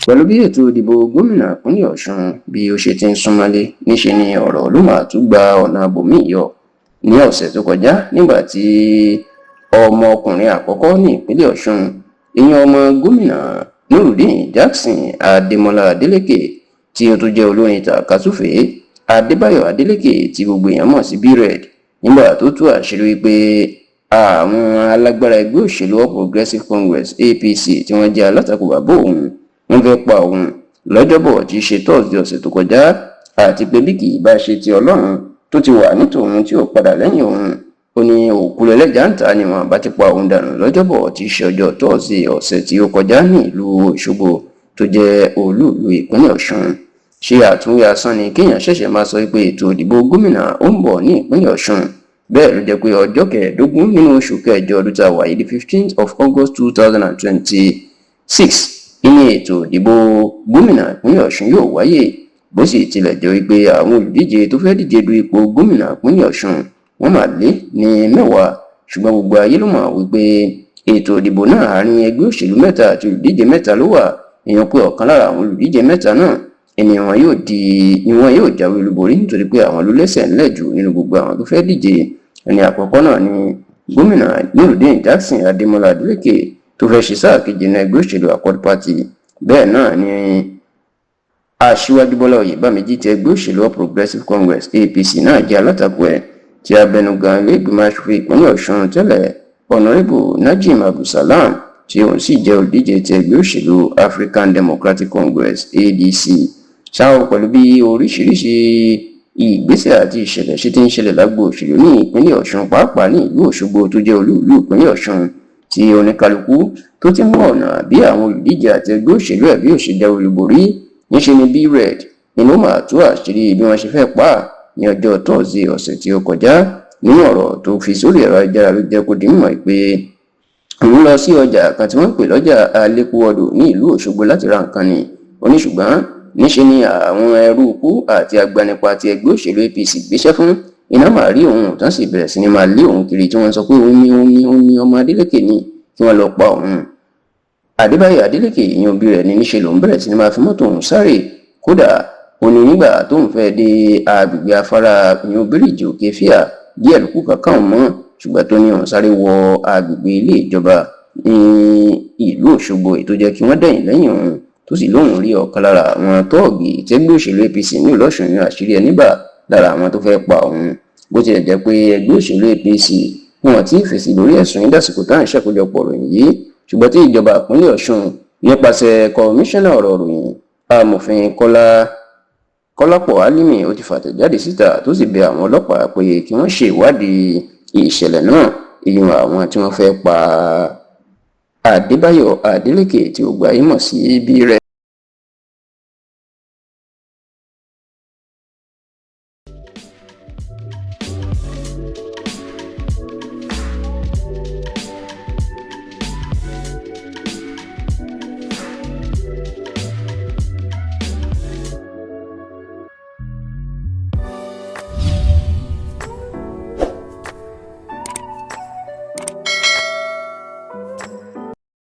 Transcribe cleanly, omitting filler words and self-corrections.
Pẹ̀lú bí ètò ìdìbò gómìnà ìpínlẹ̀ Ọ̀ṣun bí ó ṣe ti ń súnmọ́lé, níṣe ni ọ̀rọ̀ ló máa tún gba ọ̀nà ibòmíì yọ ní ọ̀sẹ̀ tó kọjá, nígbà tí ọmọkùnrin àkọ́kọ́ ní ìpínlẹ̀ Ọ̀ṣun, ìyẹn ọmọ gómìnà Nurudeen Jackson Adémọlá Adélékè, tí ó tún jẹ́ olórin tàkasúfèé, Adébáyọ̀ Adélékè, tí gbogbo èèyàn mọ̀ sí B-Red, nígbà tó tú àṣírí wípé àwọn alágbára ẹgbẹ́ òṣèlú All Progressives Congress, APC, tí wọ́n jẹ́ alátakò bàbá òun, wọ́n fẹ́ pa òun lọ́jọ́bọ̀ tí í ṣe Thursday ọ̀sẹ̀ tó kọjá, àti pé bí kì í bá ṣe ti Ọlọ́run tó ti wà nítòun tí ò padà lẹ́yìn òun, ó ní òkú lẹ́lẹ́jà ń ta ni wọn bá ti pa òun dànù lọ́jọ́bọ̀ tí í ṣe ọjọ́ Thursday ọ̀sẹ̀ tí ó kọjá ní ìlú Òṣogbo tó jẹ́ olúùlú ìpínlẹ̀ Ọ̀ṣun. Ṣé àtúnwí asán ni kéèyàn ṣẹ̀ṣẹ̀ máa sọ pé ètò ìdìbò gómìnà ó ń bọ̀ ní ìpínlẹ̀ Ọ̀ṣun? Bẹ́ẹ̀ ló jẹ́ pé ọjọ́ 15 nínú oṣù kẹjọ ọdún tá a wà yìí, the 15th of August 2026, nínú ètò ìdìbò gómìnà ìpínlẹ̀ Ọ̀ṣun yóò wáyé. Bó sì tilẹ̀ jẹ́ wípé àwọn olùdíje tó fẹ́ díje du ipò gómìnà ìpínlẹ̀ Ọ̀ṣun, wọ́n máa lé ní 10, ṣùgbọ́n gbogbo ayé ló mọ̀ wípé ètò ìdìbò náà, àárín ẹgbẹ́ òṣèlú mẹ́ta àti olùdíje mẹ́ta ló wà. Èèyàn pé ọ̀kan lára àwọn olùdíje mẹ́ta náà ẹni wọn yóò di ni wọn yóò jáwé olúborí, nítorí pé àwọn ló lẹ́sẹ̀ ńlẹ̀ jù nínú gbogbo àwọn tó fẹ́ díje. Ẹni àkọ́kọ́ náà ni gómìnà Nurudeen Jackson Adémọlá Adélékè tó fẹ́ ṣe sáà kejì nínú ẹgbẹ́ òṣèlú Accord Party. Bẹ́ẹ̀ náà ni Aṣíwájú Bọ́lá Oyèbámijí ti ẹgbẹ́ òṣèlú All Progressives Congress, APC, náà jẹ́ alátakò ẹ̀, tí abẹnugan ilé ìgbìmọ̀ aṣòfin ìpínlẹ̀ Ọ̀ṣun tẹ́lẹ̀, Honourable Najim Abdulsalam, tí òun sì jẹ́ olùdíje ti ẹgbẹ́ òṣèlú African Democratic Congress, ADC. Ṣáò, pẹ̀lú bí oríṣiríṣi ìgbésẹ̀ àti ìṣẹ̀lẹ̀ ṣe ti ń ṣẹlẹ̀ lágbo òṣèlú ní ìpínlẹ̀ Ọ̀ṣun, pàápàá ní ìlú Òṣogbo tó jẹ́ olú ìlú ìpínlẹ̀ Ọ̀ṣun, tí oníkálukú tó ti ń wá ọ̀nà bí àwọn olùdíje àti ẹgbẹ́ òṣèlú ẹ̀ bí ó ṣe jáwé olúborí, níṣe ni B-Red inú máa tú àṣírí bí wọ́n ṣe fẹ́ pa á ní ọjọ́ Thursday ọ̀sẹ̀ tí ó kọjá. Nínú ọ̀rọ̀ tó fi sórí ẹ̀rọ ayélujára ló jẹ́ kó di mímọ̀ pé òun lọ sí ọjà kan tí wọ́n ń pè lọ́jà Alẹ́kúwọ́dù ní ìlú Òṣogbo láti ra nǹkan ni. Ó ní ṣùgbọ́n níṣe ni àwọn ẹrú ikú àti agbanipa ti ẹgbẹ́ òṣèlú APC gbéṣẹ́ fún iná máa rí òun tán, sì bẹ̀rẹ̀ sí ni máa lé òun kiri, tí wọ́n sọ pé òun ní, òun ní, òun ní ọmọ Adélékè ní kí wọ́n lọ pa òun. Adébáyọ̀ Adélékè, ìyẹn òbí rẹ̀, ní níṣe lòun bẹ̀rẹ̀ sí ni máa fi mọ́tò òun sáré. Kódà, ó ní nígbà tóun fẹ́ dé agbègbè afárá, ìyẹn bíríìjì Òkè Fíà, díẹ̀ ló kù kankan òun mọ́, ṣùgbọ́n tó ní òun sáré wọ agbègbè ilé ìjọba ní ìlú Òṣogbo, èyí tó jẹ́ kí wọ́n dẹ̀yìn lẹ́yìn òun, tó sì lóun rí ọ̀kan lára àwọn tóògì tẹ́gbẹ́ òṣèlú APC ní ìlú Ọ̀ṣun ní àṣírí ẹni bà lára àwọn tó fẹ́ pa òun. Bó tilẹ̀ jẹ́ pé ẹgbẹ́ òṣèlú APC wọn tí ì fèsì lórí ẹ̀sùn yìí dàsìkò tá à ń ṣàkójọpọ̀ ìròyìn yìí, ṣùgbọ́n tí ìjọba ìpínlẹ̀ Ọ̀ṣun nípasẹ̀ kọmíṣánná ọ̀rọ̀ ìròyìn, Amòfin Kọ́lá Kọ́lápọ̀ Álímì, ó ti fàtẹ̀jáde síta, tó sì bẹ àwọn ọlọ́pàá pé kí wọ́n ṣe ìwádìí ìṣẹ̀lẹ̀ náà, ìyún àwọn tí wọ́n fẹ́ pa Adébáyọ̀ Adélékè tí ó gba ìmọ̀ sí B-Red.